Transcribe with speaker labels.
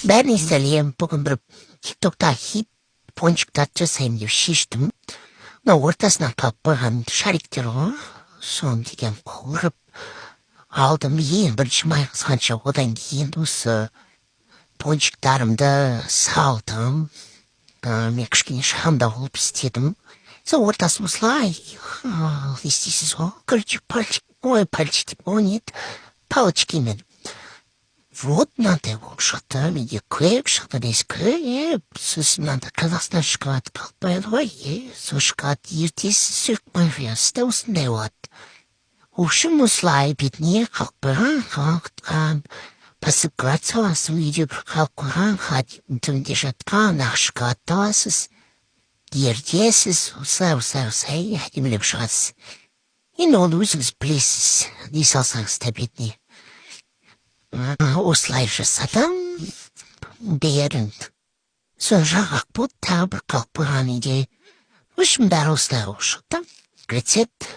Speaker 1: Бәріне сәлем! Бүгін бір ТикТокта хит пончиктарды жасаймын деп шештім. Мына ортасына қалып қойған шариктер ғой, соны деген қуырып алдым. Ең бірінші май қызғанша, одан кейін осы пончиктарымды салдым. Мен кішкене шамда болып істедім. Сол ортасын осылай не істейсіз ғой, короче, пальчик, ой, пальчик деп, о нет, палочкамен. Вот мынандай болып шықты. Менде көп шықты, несі көп. Сосын мынандай Қазақстан шоколад қалып қояды ғой, е, сол шоколад ертесіз сүріп қоясыз да, осындай болады. В общем, осылай бетіне қалып қойған посыпка саласыз. Үйде бір қалып қойған, холодильниктің түбінде жатқан ақ шоколадты аласыз, ертесіз, осылай, осылай, осылай әдемілеп шығасыз. Енді оны өзіңіз білесіз, не салсаңыз да бетіне. Осылай жасадым бәрін. Сол жағақ болды, тағы бір қалып қойған үйде. В общем, бәрі осылай болып шықты. Рецепт.